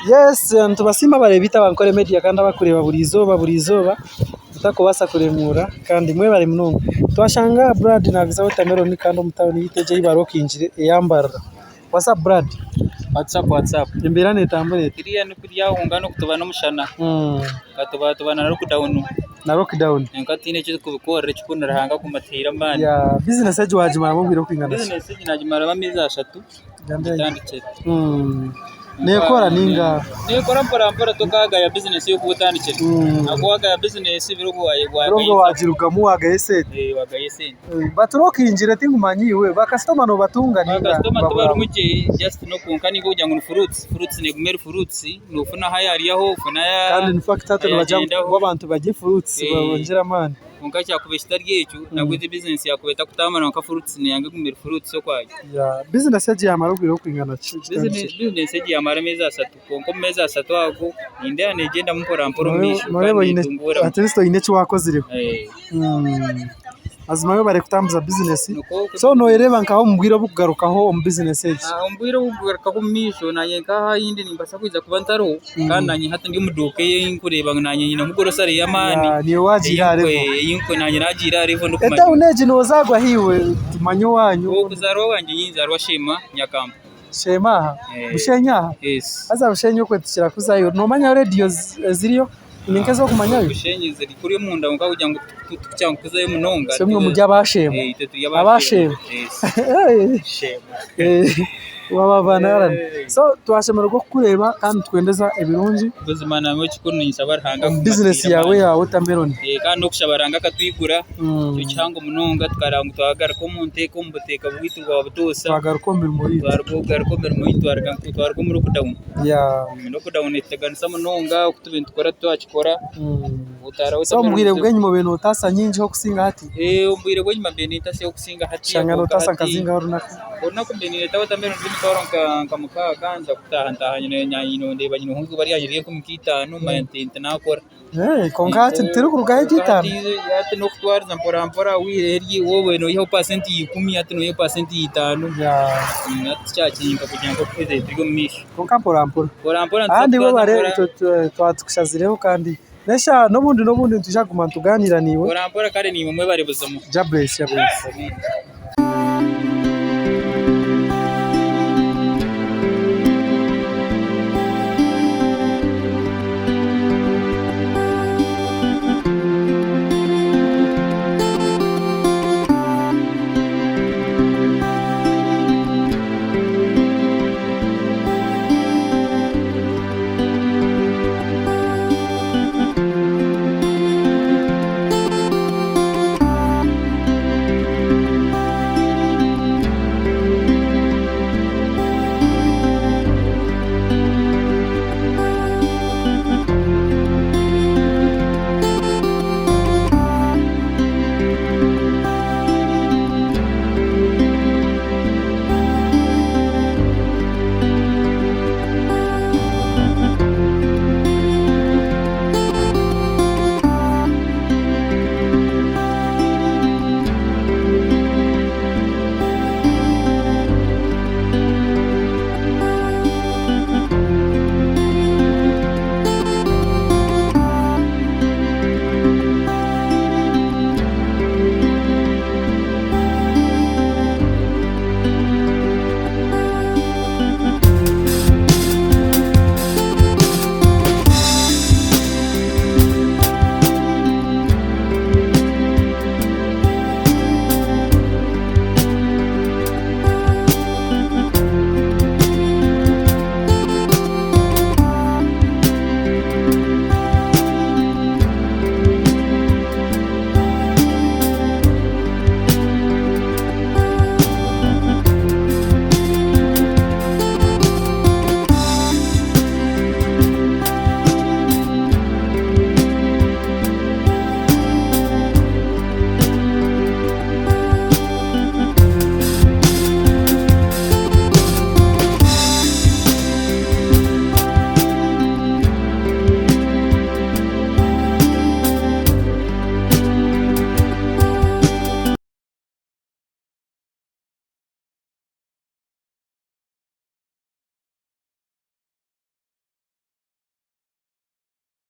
Yes nitubasiima abareebi beitu aba Ankole Media kandi abarikureeba buri izooba buri izooba mutakubaasa kuremuura kandi mwebare munonga. Twashanga Brad naaguza watermelon kandi omu tawuni yaitu egi ei barokingire eya Mbarara. What's up Brad? What's up what's up? Embeera netambura eta? Teriya nikuryahunga nokutuba nomushana katuba tuba na lockdown. Na lockdown. Kwonka tihaine eki turikubikorera ekikuru ni Ruhanga kuguma atuhaire amaani. Yeah, bizinesi egi wagimaramu obwire burikwingana ki? Bizinesi egi nagimaramu ameezi ashatu. Etandikire. Nekora ninga? Nekora mpora mpora tokagaya bizinesi ei orikuba otandikire. Ahakuba wagaya bizinesi biri obwo Biri obwo wagirugamu wagaya esente. Wagaya esente. But rokingire tinkumanya iwe bakasitoma nobatunga ninga? Bakasitoma tibarimu gye just kwonka ninka kugira ngu ni fruits, fruits neguma eri fruits nofunaho ayaryaho ofunaho Kandi ayagendaho. in fact hati nibagira ngu abantu barye fruits bongyere amaani. Kwonka kyakuba kitari ekyo, nabwo egyo bizinesi yaakuba etakutambura kwonka furuutsi neeyanga eguma eri furuutsi okwayo. Bizinesi egi yaamara obwire burikwingana ki? Bizinesi egi yaamara ameezi ashatu kwonka omu meezi ashatu ago nindeeba neegyendamu mporampora omu maisho Nooreeba kandi oine neetunguuramu. at least oine eki waakozireho. Mazima webare kutambuza bizinesi. So nooyereeba nkaha omu bwire oburikugarukaho omu bizinesi egi? Omu bwire oburikugarukaho omu maisho naanye nk'aha ahu ndi nimbaasa kwija kuba ntariho kandi naanye hati ndi omu duuka ei nkureeba ngu naanye nyinemu gorosare y'amaani Naiwe waagiire aha level. ei naanye naagiire aha level ndikumanya. Etawuni egi noozaarwa hi iwe tumanye owaanyu? Okuzaarwa kwangye ninzaarwa Sheema Nyakampa. Sheema aha? Bushenyi aha? Haza Bushenyi okwe tukira kuzayo. Noomanyayo rediyo eziriyo? Ni nk'ez'okumanyayo? Bushenyi ziri kuriya omunda kwonka kugira ngu tikukira kuzayo munonga. So imwe muri aba Sheema? Itwe turi aba Sheema. So twashemererwa kukureeba kandi nitukwendeza ebirungi. Buzima nyowe ekikuru ninshaba Ruhanga omu bizinesi yaawe eya watermelon. Kandi n'okushaba Ruhanga akatwigura nikyo kihango munonga tukareeba ngu twagaruka omu nteeko omu buteeka bwaitu bwa butoosha. Twagaruka omu mirimo yaitu. Twagaruka omu mirimo yaitu twaruga omu lockdown. Lockdown etuteganisa munonga oku tubaire nitukora titwakikora. So omu bwire bw'enyima obaire notaasa nyingi okusinga hati? Omu bwire bw'enyima mbaire nintaasa okusinga hati. Oshanga notaasa nka zingahi orunaku? Orunaku mbaire nindeeta wotameloni z'emitwaro nka mukaaga nza kutaaha ntaaha nyine ndeeba nyineho eizooba ryangye ry'enkumi nka itaano manya nti naakora. Kwonka hati tirikurugaho eryo itaano? Hati n'okutwariza mpora mpora waaba noihaho pasenti ya ikumi hati noihaho pasenti ya itaano hati tikyakiri nka kugira ngu okukwezi turi omu maisho. Kwonka mpora mpora. Mpora mpora Kandi webare twaba tukushazireho kandi n'eshaaha n'obundi n'obundi nitwija kuguma nitugaaniira naiwe. Mpora mpora kare naimwe mwebare buzima. Jah bless, Jah bless.